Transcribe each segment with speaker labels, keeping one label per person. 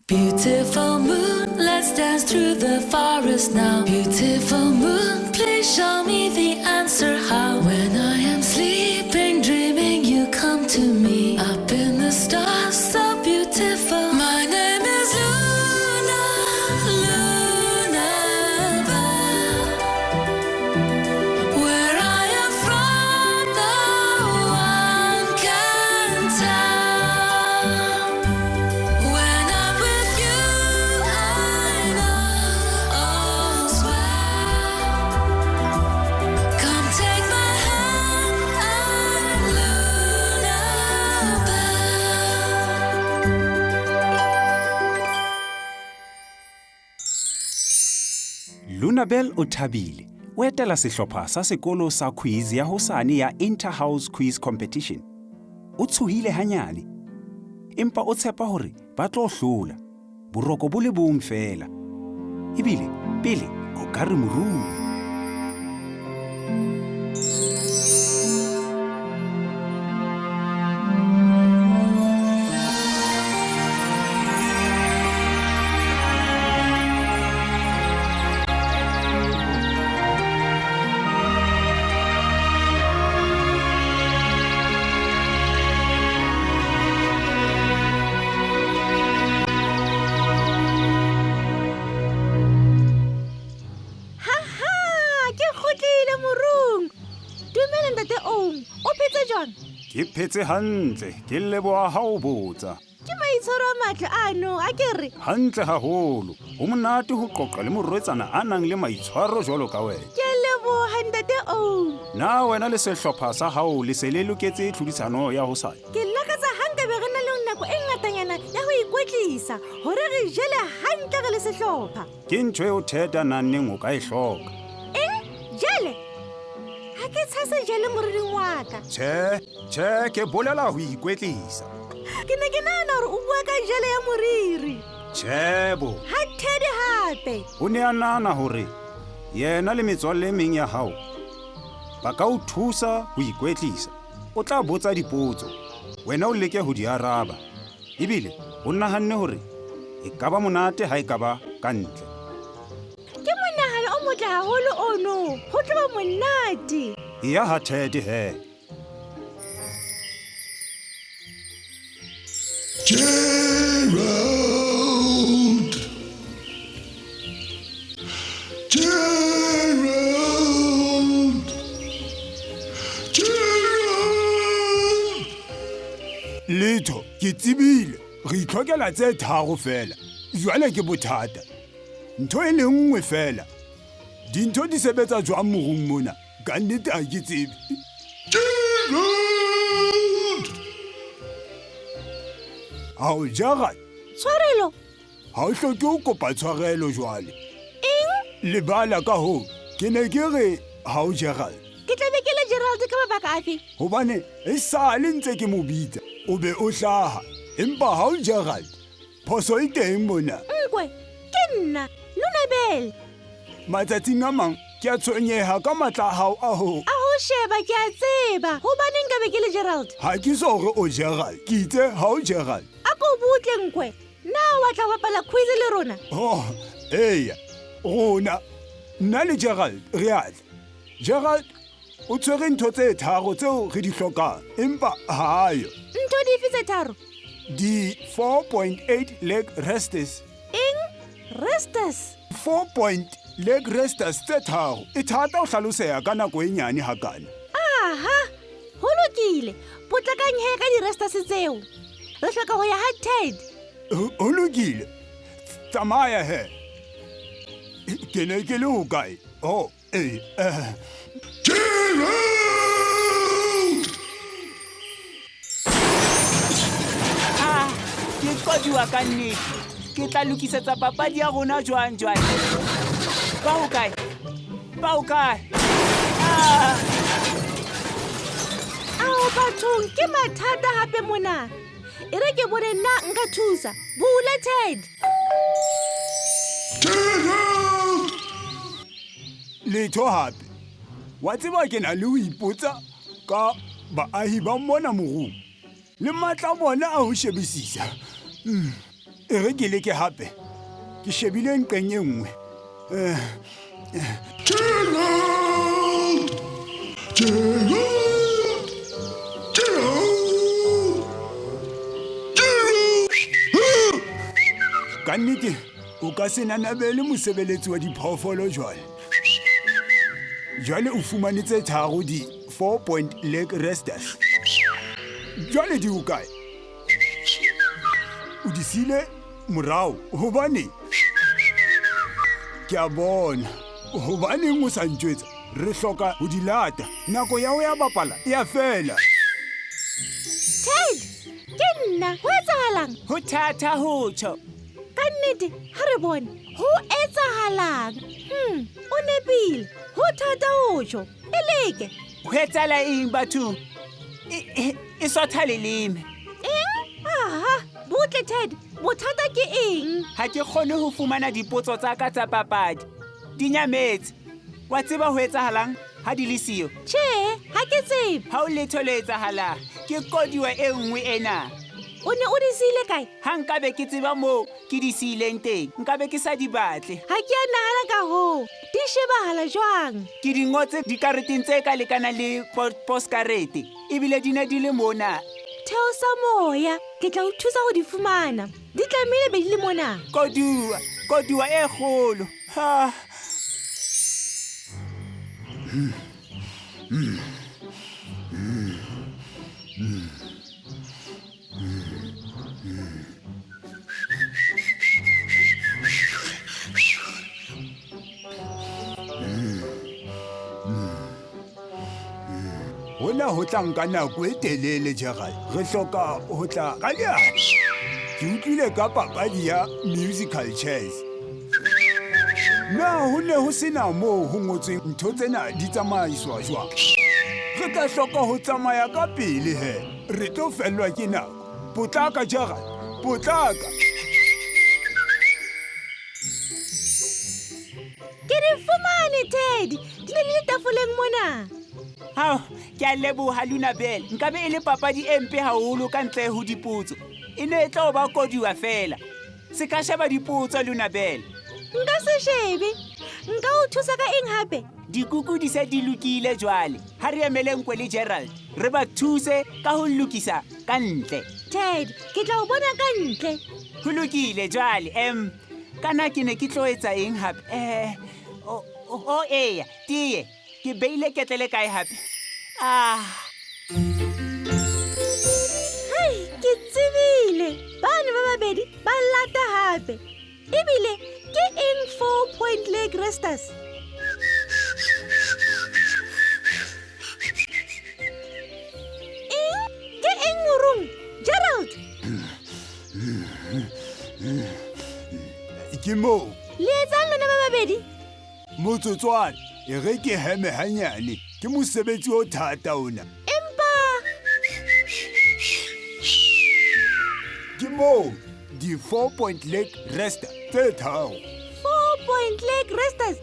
Speaker 1: Beautiful moon, let's dance through the forest now. Beautiful moon, please show me the answer how. When I am sleeping, dreaming, you come to me. Up in the stars, so beautiful. My name is Luna, Luna Bell. Where I am from, no one can tell. When I'm with you, I know all's well. Come take my hand, I'm Luna Bell.
Speaker 2: Lunabel o thabile o etela sehlopha sa sekolo sa quiz ya hosane ya Inter-House Quiz Competition. O tshohile hanyane, empa o tshepa hore ba tlo hlola. Boroko bo le bong feela. Ebile pele o ka re morung.
Speaker 3: Ha ke kgutlile morung. Dumela ntate Oung, o phetse jwang?
Speaker 2: Ke phetse hantle, ke leboha ha o botsa.
Speaker 3: Ke maitshwaro a matle ano, a ke re.
Speaker 2: Hantle haholo. Ho monate ho qoqa le morwetsana a nang le maitshwaro jwalo ka wena.
Speaker 3: Ke leboha ntate Oung.
Speaker 2: Na wena le sehlopha sa hao le se le loketse tlhodisano ya hosane?
Speaker 3: Ke lakatsa ha nka be re na le nako e ngatanyana ya ho ikwetlisa hore re jele hantle re le sehlopha.
Speaker 2: Ke ntho eo Ted a nahanneng o ka e hloka.
Speaker 3: Eng? Jele? Ha ke tshase jele moriring wa ka.
Speaker 2: Tjhe, tjhe, ke bolela ho ikwetlisa.
Speaker 3: Ke ne ke nahana hore o bua ka jele ya moriri.
Speaker 2: Tjhe bo.
Speaker 3: Ha Ted hape.
Speaker 2: O ne a nahana hore yena le metswalle e meng ya hao ba ka o thusa ho ikwetlisa. O tla botsa dipotso, wena o leke ho di araba. Ebile o nahanne hore e ka ba monate ha e ka ba ka ntle.
Speaker 3: Ke monahano o motle haholo ono. Ho tlo ba monate.
Speaker 2: Eya ha Ted he.
Speaker 4: Gerald! Gerald! Gerald!
Speaker 5: Letho, ke tsebile. Re itlhokela tse tharo feela. Jwale ke bothata. Ntho e le nngwe feela. Dintho di sebetsa jwang morung mona? Ka nnete ha ke tsebe.
Speaker 4: Gerald!
Speaker 5: Hao Gerald,
Speaker 3: Tshwarelo.
Speaker 5: ha o hloke ho kopa tshwarelo jwale.
Speaker 3: Eng?
Speaker 5: Lebala ka hoo, ke ne ke re hao Gerald.
Speaker 3: Ke tla be ke le Gerald ka mabaka afe?
Speaker 5: Hobane e sale ntse ke mo bitsa, o be o hlaha. Empa ha o Gerald, phoso e teng mona.
Speaker 3: Nkwe, ke nna, Lunabel.
Speaker 5: Matsatsing a mang ke a tshwenyeha ka matla a hao a ho.
Speaker 3: A ho sheba ke a tseba. Hobaneng nka be ke le Gerald?
Speaker 5: Ha ke so hore o Gerald, ke itse ha o Gerald.
Speaker 3: A ko butle Nkwe. Na wa tla bapala quiz le rona?
Speaker 5: Oh, eya. Rona, nna le Gerald re a tla. Gerald o tshwere ntho tse tharo tseo re di hlokang, empa ha ayo.
Speaker 3: Ntho dife tse tharo?
Speaker 5: Di 4.8 leg restes.
Speaker 3: Eng? Restes?
Speaker 5: 4 point leg restes tse tharo. E thata ho hlaloseha ka nako e nyane hakana.
Speaker 3: Aha, ho lokile. Potlakang he ka di-restes tseo. Re hloka ho ya ha Ted.
Speaker 5: Ho lokile. Tsamaya he. Ke ne ke le hokae? Oh, ee.
Speaker 4: Gerald!
Speaker 6: Ah, ke qodiwa ka nnete. Ke tla lokisetsa papadi ya rona jwang jwale? Ba hokae? Ba hokae? Ah!
Speaker 3: Ao bathong, ke mathata hape mona. E re ke bone na nka thusa. Bula Ted.
Speaker 4: Gerald!
Speaker 5: Letho hape. Wa tseba ke na le ho ipotsa ka baahi ba mona morung le matla a bona a ho shebisisa. E re ke leke hape. Ke shebile nqeng e nngwe.
Speaker 4: Gerald! Gerald! Gerald! Gerald!
Speaker 5: Ka nnete o ka se nanabele mosebeletsi wa diphoofolo jwale. Jwale o fumane tse tharo di 4 point leg resters. Jwale di hokae? O di siile morao hobane ke a bona. Hobaneng o sa ntjwetsa? Re hloka ho di lata. Nako ya ho ya bapala e a fela.
Speaker 3: Ted, ke nna. Ho etsahalang?
Speaker 6: Ho thata ho tjho.
Speaker 3: Ka nnete, ha re bone. Ho etsahalang? O nepile. Ho thata ho tjho. E leke.
Speaker 6: Ho etsahala eng bathong? E sotha leleme.
Speaker 3: Eng? Aha, butle Ted. Bothata ke eng?
Speaker 6: Ha ke kgone ho fumana dipotso tsa ka tsa papadi. Di nyametse. Wa tseba ho etsahalang ha di le siyo?
Speaker 3: Tjhe, ha ke tsebe.
Speaker 6: Ha o letho le etsahalang. Ke kodiwa e nngwe ena.
Speaker 3: O ne o di siile kae?
Speaker 6: Ha nkabe ke tseba moo ke di siileng teng, nkabe ke sa di batle.
Speaker 3: Ha ke a nahana ka hoo. Di shebahala jwang?
Speaker 6: Ke di ngotse dikareteng tse ka lekanang le postkarete. Ebile di ne di le mona.
Speaker 3: Theosa moya, ke tla o thusa ho di fumana. Di tlamehile be di le mona.
Speaker 6: Koduwa, koduwa e kgolo. Ha.
Speaker 5: Hona ho tla nka nako e telele, Gerald. Re hloka ho tla ka leano. Ke utlwile ka papadi ya musical chairs. Na ho ne ho sena moo ho ngotsweng ntho tsena di tsamaiswa jwang? Re tla hloka ho tsamaya ka pele he. Re tlo fellwa ke nako. Potlaka, Gerald. Potlaka.
Speaker 3: Ke di fumane, Ted. Di ne di le tafoleng mona.
Speaker 6: Hao, ke a leboha Luna Bell. Nkabe e le papadi e mpe haholo ka ntle ho dipotso. E ne e tlo ba koduwa fela. Se ka sheba dipotso Luna Bell.
Speaker 3: Nka se shebe. Nka o thusa ka eng hape?
Speaker 6: Dikuku di se di lokile jwale. Ha re emele Nkwe le Gerald, re ba thuse ka ho lokisa ka ntle.
Speaker 3: Ted, ke tla o bona ka ntle.
Speaker 6: Ho lokile jwale. Kana ke ne ke tlo etsa eng hape? O eya, tiye. Ke beile ketlele kae hape? Ah.
Speaker 3: Hai, ke tsebile. Bana ba babedi ba lata hape. Ebile ke eng 4 point leg resters? Eng? Ke eng morung? Gerald?
Speaker 5: Ke moo.
Speaker 3: Le etsang lona ba babedi?
Speaker 5: Motsotswana, e re ke heme hanyane. Ke mosebetsi o thata ona.
Speaker 3: Empa
Speaker 5: ke moo di 4 point leg rester tse tharo.
Speaker 3: 4 point leg resters?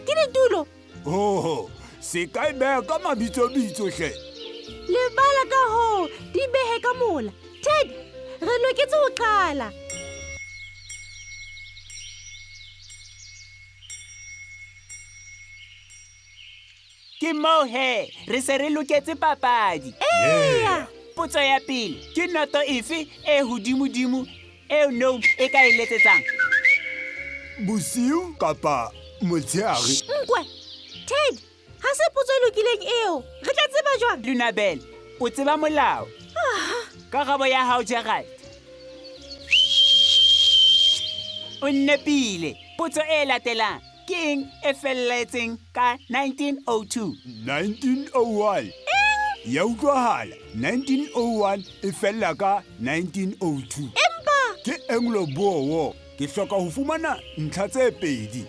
Speaker 3: Ke ditulo?
Speaker 5: Oho, se ka e beha ka mabitsobitso hle.
Speaker 3: Lebala ka hoo, di behe ka mola. Ted, re loketse ho qala.
Speaker 6: Ke moo he, re se re loketse papadi.
Speaker 3: Eya.
Speaker 6: Potso ya pele, ke noto efe e hodimodimo eo gnome e ka e letsetsang?
Speaker 5: Bosiu kapa motshehare?
Speaker 3: Nkwe, Ted, ha se potso e lokileng eo. Re tla tseba jwang?
Speaker 6: Luna Bell, o tseba molao.
Speaker 3: Aha.
Speaker 6: Karabo ya hao, Gerald. O nnepile. Potso e latelang, ke eng e felletseng ka 1902?
Speaker 5: 1901.
Speaker 3: Eng?
Speaker 5: Ya utlwahala. 1901 e fella ka 1902.
Speaker 3: Empa
Speaker 5: ke Anglo Boer War. Ke hloka ho fumana ntlha tse pedi.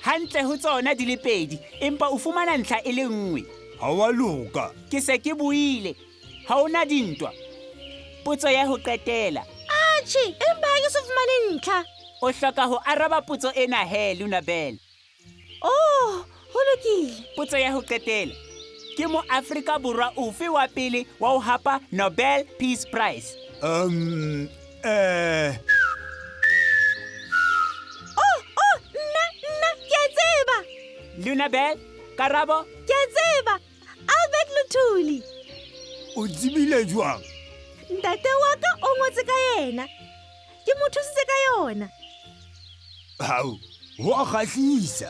Speaker 6: Hantle ho tsona di le pedi, empa o fumana ntlha e le nngwe.
Speaker 5: Ha wa loka.
Speaker 6: Ke se ke buile. Ha hona dintwa. Potso ya ho qetela.
Speaker 3: Atjhe, empa ha ke so fumane ntlha.
Speaker 6: O hloka ho araba potso ena he, Luna Bell.
Speaker 3: Oh, ho lokile.
Speaker 6: Potso ya ho qetela. Ke mo Afrika Borwa ofe wa pele wa ho hapa Nobel Peace Prize?
Speaker 5: Eh,
Speaker 3: Oh, oh, nna, nna, ke a tseba.
Speaker 6: Luna Bell, karabo?
Speaker 3: Ke a tseba. Albert Luthuli.
Speaker 5: O tsebile jwang?
Speaker 3: Ntate wa ka o ngotse ka yena. Ke mo thusitse ka yona.
Speaker 5: Hao, ho a kgahlisa.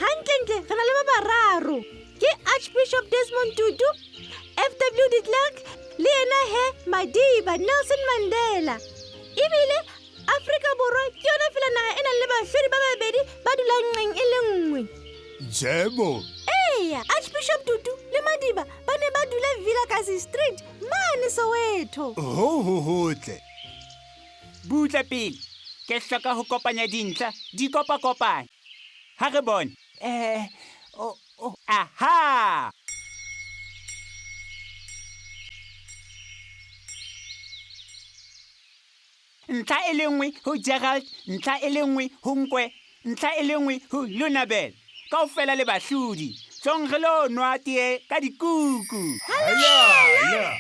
Speaker 3: Hantlentle re na le ba bararo. Ke Archbishop Desmond Tutu, FW de Klerk le yena he Madiba Nelson Mandela. Ebile Afrika Borwa ke yona fela naha e nang le bahlodi ba babedi ba dulang nqeng e le nngwe.
Speaker 5: Jebo.
Speaker 3: Eya, Archbishop Tutu le Madiba ba ne ba dula Vilakazi Street mane Soweto.
Speaker 5: Ho ho hotle.
Speaker 6: Butle pele. Ke hloka ho kopanya dintlha, di kopakopane. Ha re bone. Eh, oh, oh, aha! Ntlha e le nngwe ho Gerald, ntlha e le nngwe ho Nkwe, ntlha e le nngwe ho Lunabel. Kaofela le bahlodi. Tlong re lo nwa tee ka dikuku.
Speaker 5: Hala.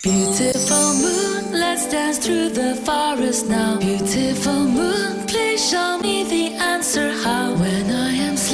Speaker 1: Beautiful moon, let's dance through the forest now. Beautiful moon, please show me the answer how. When I am sleeping,